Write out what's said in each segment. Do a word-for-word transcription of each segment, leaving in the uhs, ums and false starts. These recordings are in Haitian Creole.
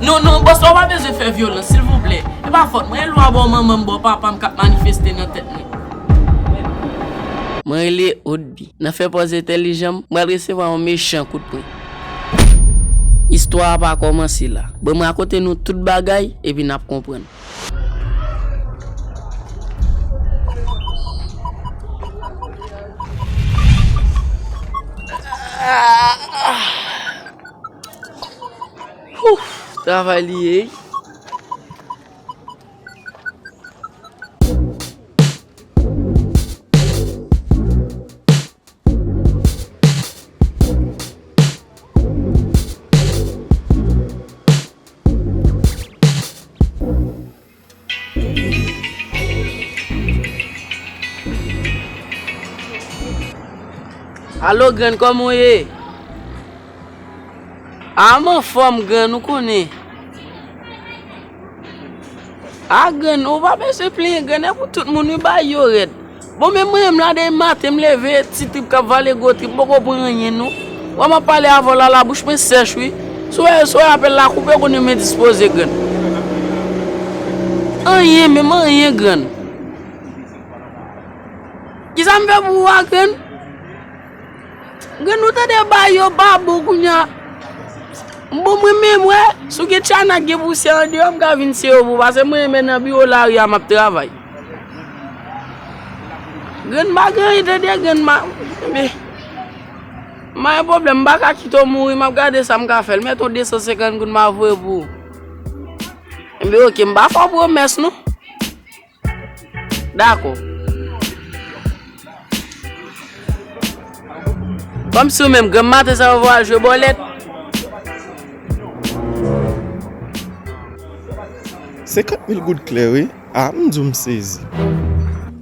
Non, non, bòs la, w pa bezwen fè vyolans, silvouplè. E pa fòt mwen, e lwa bò manman m, bò papa m k ap manifeste nan tèt mwen. Mwen rele Odby. Nan fè pòz entèlijan m, m pral resevwa yon mechan kout pwen. Istwa a pa kòmanse la. Bon, mwen rakonte nou tout bagay, epi n ap konprann. Huf, travay li ye. Alo, grann, kòman w ye? A, m anfòm, grann, ou konnen. A, grann, ou pa bezwen plenyen, grann, e pou tout moun, wi, bay yo rèd. Bon, men mwen menm la, depi maten, m leve, ti trip k ap vale gwo trip, m poko pran anyen, non. Wè, m ap pale avè w la, labouch mwen sèch, wi. Si w wè, si w wè apèl la koupe, konnen m endispoze, grann. Anyen, menm anyen, grann. Kisa m fè pou ou a, grann? Grann, ou tande bay yo pa bon kounye a. Bon, mwen menm, wè, si w gen tchanak, gen pousyè andeyò, m ka vin sere w pou ou, paske mwen menm nan biwo lari a, m ap travay. Grann, m pa gen anyen, tande, grann, m a, men, m pa gen pwoblèm, m pa ka kite w mouri, m ap gade sa m ka fè. L mèt yon de san senkant goud, m a voye pou ou. Enben, oke, m pa fè w pwomès, non. Dakò. Kòmsi ou menm, granm maten sa yo va al jwe bòlèt. Senkant mil goud klè, wi. A, m di w m sezi.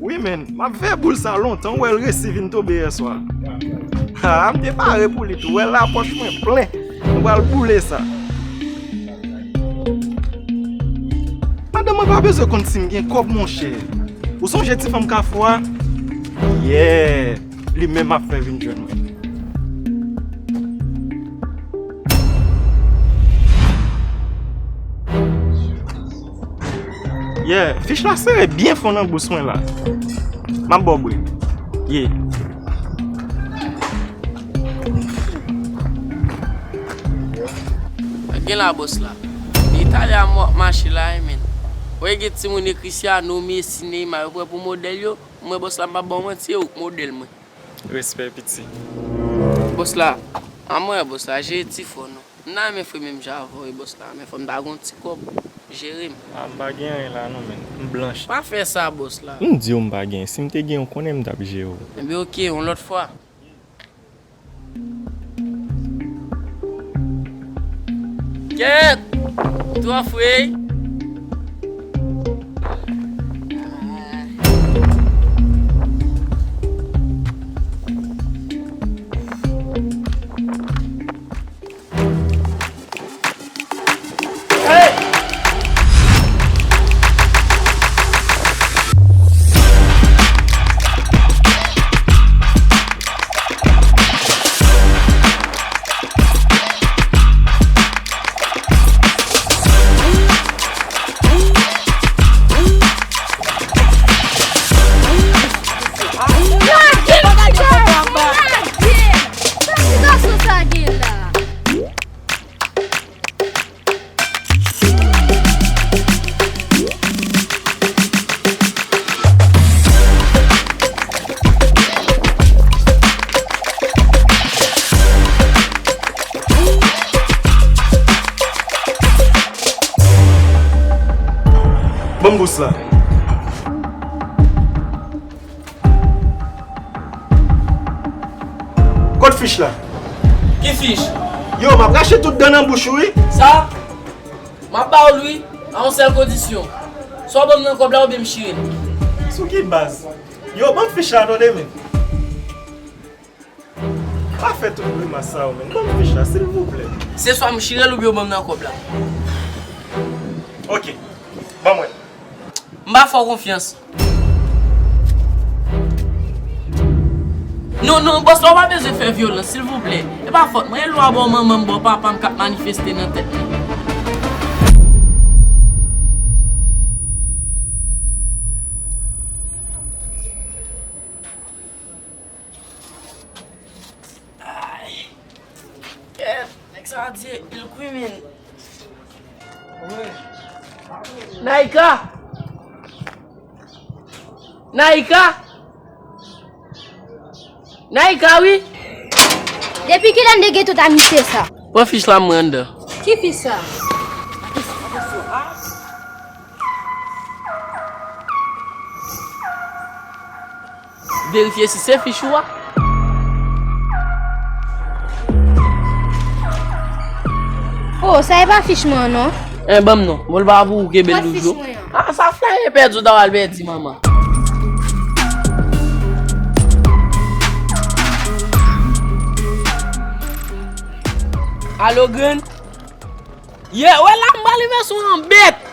Wi, men, m ap veye boul sa lontan, ou wè l resi vin tonbe yèswa. A, m te pare pou li tou, ou wè lapòch mwen plen, m pral boule sa. Madanm mwen pa bezwen konn si m gen kòb, monchè. Ou sonje ti fanm Kafou a? Yeah! Li menm ap fè vin jwenn mwen. Yeah, fich la sere byen fon nan bous mwen la. M ap ba w bri. Yeah. Gen la, bòs la. Italya m ap mache la, wi, men. Wè, gen timoun Cristiano, Messi, Neymar, yo pran pou modèl yo. Mwen, bòs la, m p ap ba w manti, yo modèl mwen. Respè, piti. Bòs la, a mwen, bòs la, jere ti fò, non. M ta renmen fre menm jan avè w, wi, bòs la, men fò m ta gon ti kòb, jere m. A, m pa gen anyen la, non, men. M blanch. Pa fè sa, bòs la. M di w m pa gen. Si m te gen, w konnen m t ap jere w. Enben, oke, yon lòt fwa. Kèt! Twò fre! Lage m, Michel! Lage! Sa ti gason sa gen la? Ban m bous la. Kot fich la? Ki fich? Yo, m ap rache tout dan nan bouch ou, wi. Sa? M ap ba w l, wi, a yon sèl kondisyon. Swa w ban m nan kòb la oubyen m chire l. Sou ki baz? Yo, ban m fich la, tande, men. Pa fè tout grimas sa yo, men. Ban m fich la, silvouplè. Se swa m chire l oubyen w ban m nan kòb la. Oke. Ban mwen. M pa fè w konfyans. Non, non, bòs la, w pa bezwen fè vyolans, silvouplè. E pa fòt mwen, e lwa bò manman m, bò papa m k ap manifeste nan tèt mwen. Nèg sa di il crimin. Naika! Naika! Naika, wi! Depi kilè n te gen tout amite sa? Pran fich la, mwen anndan. Ki fich sa? Verifye si se fich ou a. Oh, sa e pa fich mwen an, non. En, ban m non. Bon, l pa pou ou kenbe l toujou. Kot fich mwen an? Ah, sa flyer pèdi, w ta pral pèdi, manman. Alo, grann? Ye, wè la, m pral rive sou yon bèt.